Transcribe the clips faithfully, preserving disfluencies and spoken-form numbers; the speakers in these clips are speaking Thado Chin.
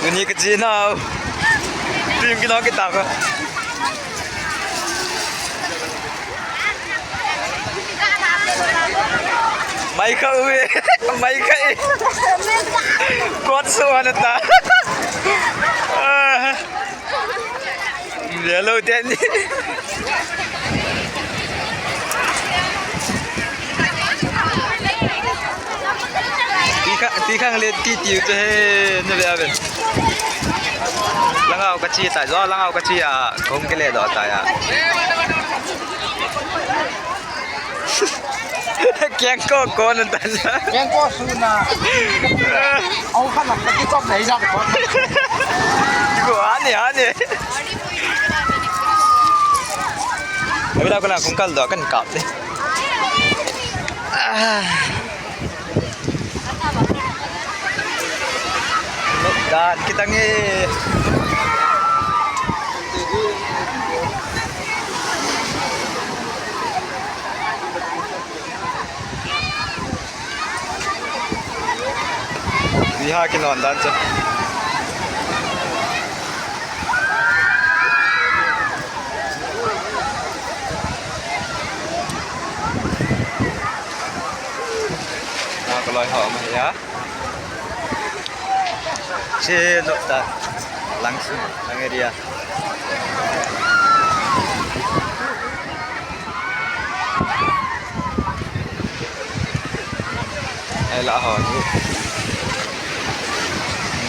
Tuni ka chi nau. Tuni ki nau ki ta ka. Mai ka u e. Mai ka e. Kot so na ta. Ah. Hello, Danny. Ti kha-, ti khang le ti ti u te he, na ve ave. Langau ka chi ta, jo langau ka chi a, kong ke le do ta ya. Kengko ko na tan na. Kengko su na. Au kha na ki kop nei ja ko. Ko ani ani. Abila ko na kong kal do kan kap de. Ah. Dan kita nge. Iha kinon dan chu. Na ko loi ho ma ya. Che no ta. Lang su, lang area. Ai la ho ni.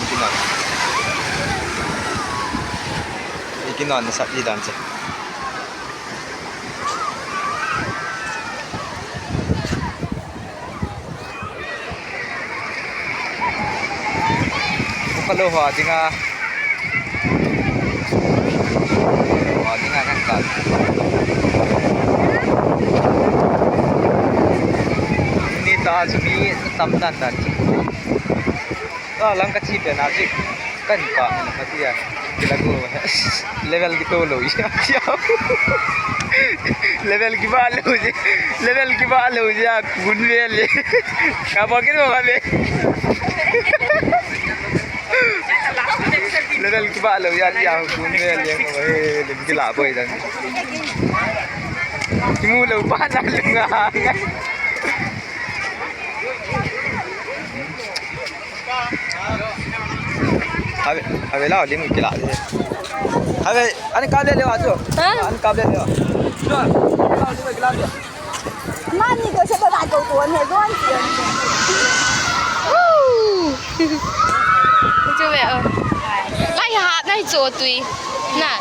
Kinon. Kinon na sat di dan che. Bungalow ho dinga. Ho dinga kan kal. Ni ta chu mi tam dan dan. Ah, lang ka chi pe na chi. Kan ka na ka tia. Kila ko. Level kito lou ya. Level kiba lou ya. Level kiba lou ya. Kun ve le. Ka ba ke ba be. Level kiba lou ya tia kun ve le. He, le kila boi dan. Kimu lou pa na lu nga. Have, have lao lim kila. Have, ani kap le le wa chu. Ha? Ani kap le le wa. Mani ko se ko na ko ko ne don. Woo! Chu ve o. Lai ha, lai chu tui. Na.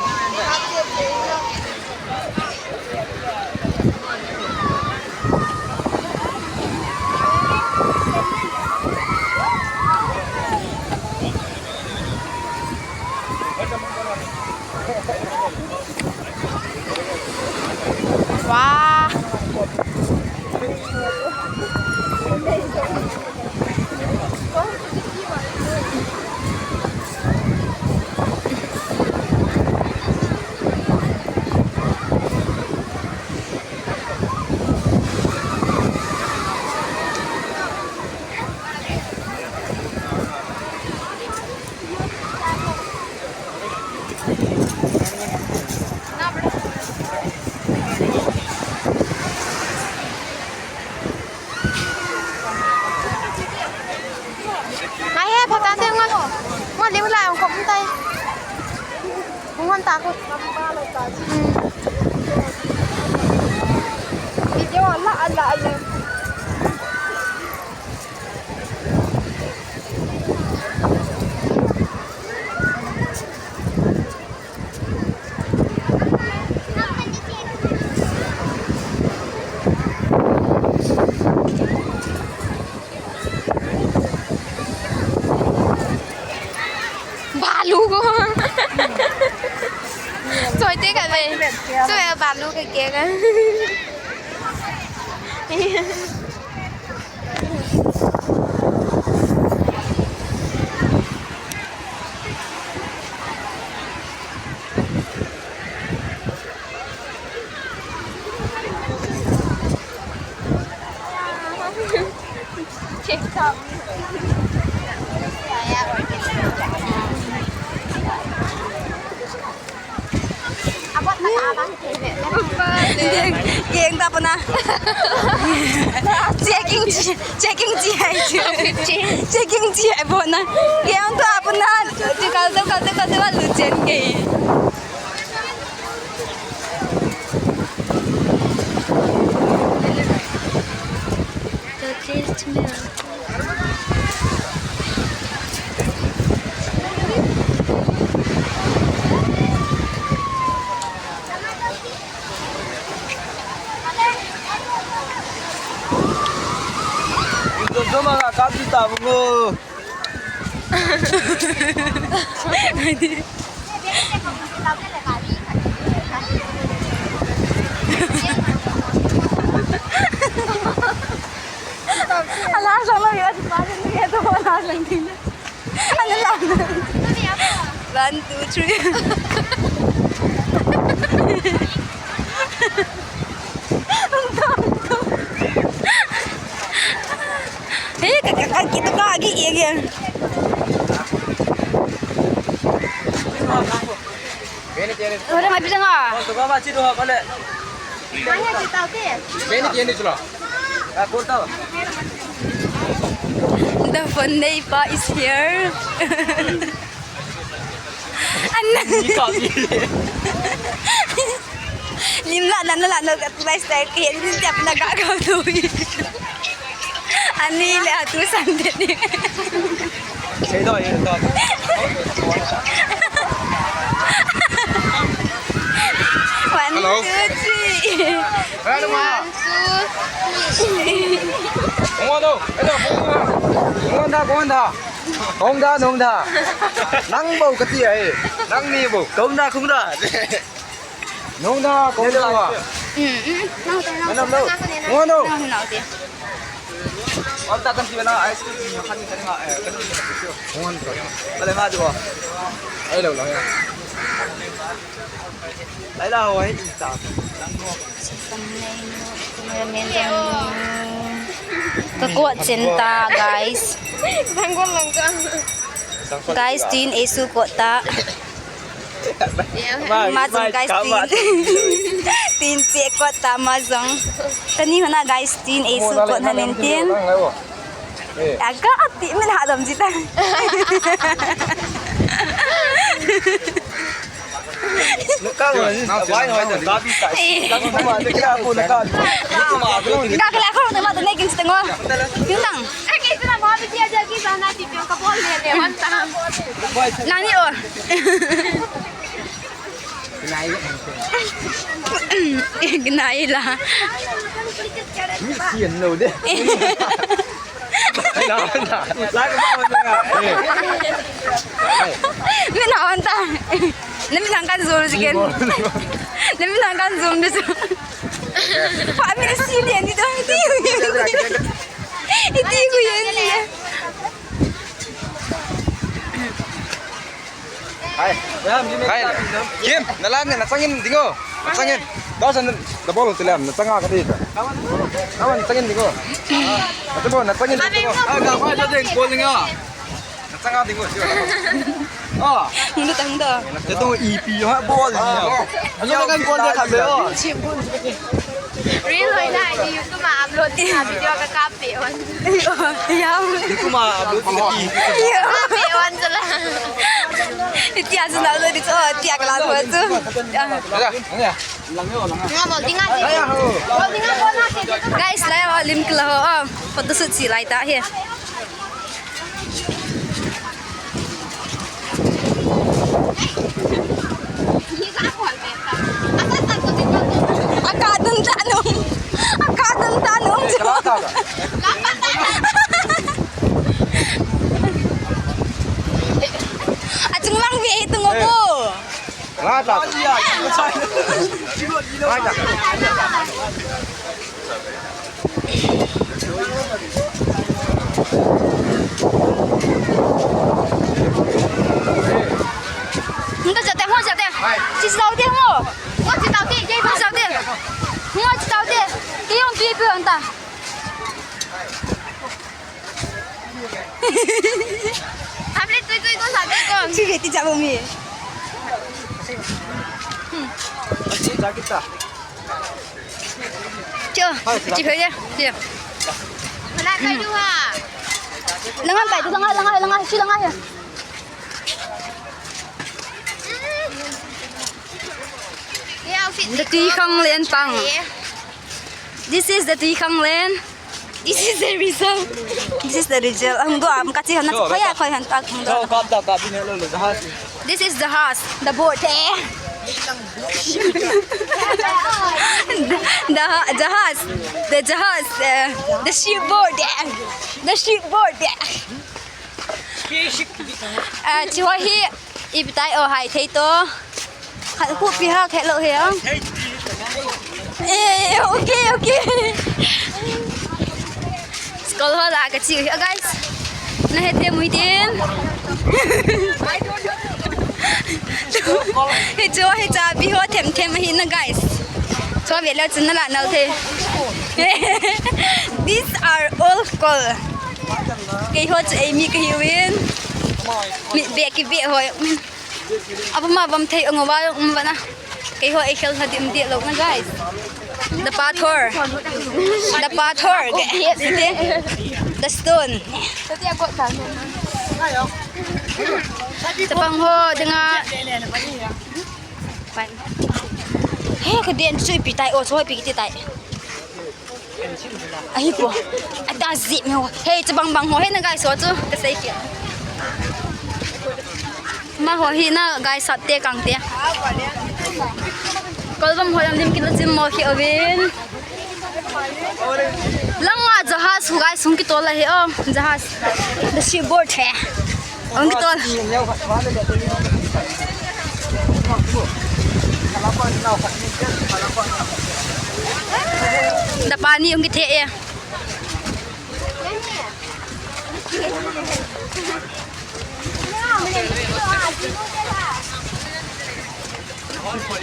Wow. Mai he, pha tan te ngo. Ngo liu la ong kom tai. Ngo ta ko. Hmm. Video la la la. Balu ko. Choi te ka ve. Choi balu ka ke ka. Checking ta pana. Checking chi, checking chi hai chi. Checking chi hai bona. Yang ta pana. Chi kal to, kal to, kal to, lu chen ke. Jom jom a kap ji ta bungo. Ala jong lo yo, pa jong lo yo, to ala jong lo. Ano lang? One, two, three. Hey, ka, ka, ka, kito ka, agi, agi. Ora mai pisang ah. The fun day pa is here. Anna. Lim la, na, na, la, na, lifestyle ke, lim tiap na ga ga tu. Ani le atu san de ni. Sei do, ye do. One, hello. Two, three. Hello, ma. One, two, three. Kong do, hello, kong do. Kong da, kong da. Kong da, kong da. Nang bou kati ai. Nang ni bou. Kong da, kong da. Nung na, kong na. Mm, mm. Nang, nang, nang, nang, nang, nang, nang, nang, nang. Anta kan ti na ice cream ni kan ni kan nga, eh, kan ni kan ti. Nung na. Ale ma jo. Ai lo la ya. Ai la ho ai ta. Ka kot chin ta, guys. Guys, tin ei su kot ta. Ma jong guys tin. Tin che kot ta ma jong. Tani hona guys tin ei su kot na nin tin. Aga ati min ha dam jita. Ka kala ko na ma to ne kin stengo. Yun lang. Nani o. Gnai la. Min hon ta. Na min hon kan zoom si ken. Na min hon kan zoom ni su. Pa min si ni ni to. Iti ku yen ni. Hai. Hai. Kim, na lam ni, na changin ding o. Na changin. Tua san na bol ti lam, na changa ka ti ta. Tua na changin ding o. Na changa ding o. Ah. Hung da tang da. Ito ipi ha bol. Ano ka kan bol de khabe o. Reel hoi na, YouTube ma upload na video ka kap pe on. Ya. YouTube ma upload na ki. Kap pe on sala. Iti asu na upload ito, iti akla ko tu. Ya. Nga mo, dinga, dinga. Guys, lai ho lim kila ho. Photo shoot si lai ta he. Aka dun ta nung. Aka dun ta nung. Achung lang ve hi tung o bu. Nga ta. Nga ta. Nta jate ho jate. Chi sao te ho. Ho chi sao te, je ho sao te. Ho chi sao te. Ke yong pi pi anta. Hamlet tui tui ko sao te ko. Chi ve ti ja bo mi. Hmm. Chi ja kita. Cho, chi phei ya. Chi. Langa pai tu, langa, langa, langa, chi langa ya. The Tuikhanglen pang. This is the Tuikhanglen. This is the result. This is the result. Ang doa, ang kati han, khoi ya, khoi han, ang doa. Kap da, kap din lo lo jahaz. This is jahaz, the boat. Eh. The, the ha- jahaz, the jahaz, eh, the shipboard. Eh. The shipboard. Eh. Ah, chi ho hi, ipi tai o hai thei to. Khat khu pi ha khe lo he ang. Eh, okay, okay. School ho la ka chi hi, guys. Na he te mui tin. Hi chu, hi cha pi ho them them hi na, guys. Cho ve le chun na la nal the. These are all call. Kei ho chu ei mi ka hi win. Mi be ki be ho. Aba ma bam thei ong wa ong wa na. Kei ho ei khel ha dim dia lo na, guys. The pathor. The pathor. The stone. Chapang ho dinga. He ka den chu ipi tai o, chu ipi kiti tai. Ahi po. Ada zi me ho. He, chu bang bang ho he na, guys, ho chu. Ka sei ki. Ma ho hi na, guys, sat te kang te. Kol bam ho lam lim ki lo chim mo khi ovin. Langa jahaz hu, guys, hung ki to la he o. Jahaz. The shipboard he. Hung ki to. The pani hung ki the e.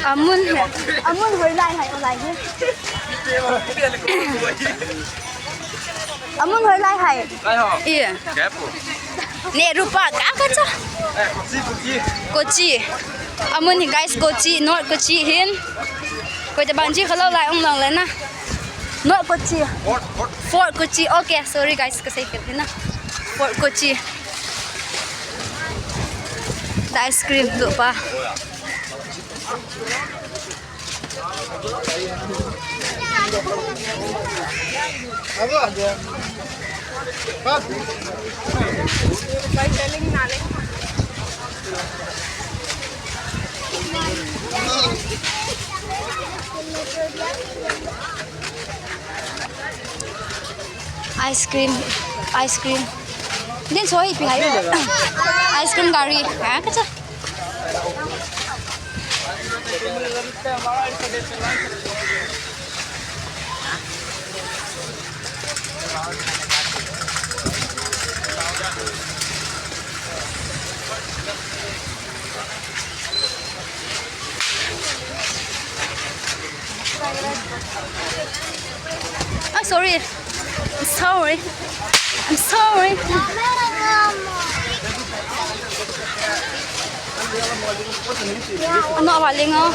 Amun he. Amun hoi lai hai, o lai he. Amun hoi lai hai. Lai ho. Iya. Kepu. Ne rupa ka ka cha. Eh, Kochi, Kochi. Kochi. Amun hi, guys, Kochi, North Kochi hin. Koi ta bang chi kha lo lai ong long le na. North Kochi. Fort, Fort. Fort Kochi. Okay, sorry guys, ka sei fel hin na. Fort Kochi. The ice cream tu pa. Ice cream, ice cream. Din soi pi hai. Ice cream gari. Ha, ka cha. Oh, sorry. I'm sorry. I'm sorry. Ano, awaling, oh.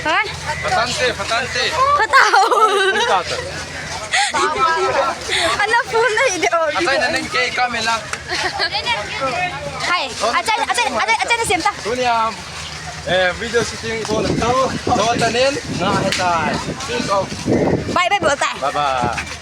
Ha? Fatante, fatante. Fatao. Ana phone na ide o. Atai na neng ke kamela. Hai. Atai, atai, atai, atai na sem ta. Tunia, eh, video shooting ko na tu. Dota nen na heta. Bye bye bolta. Bye bye.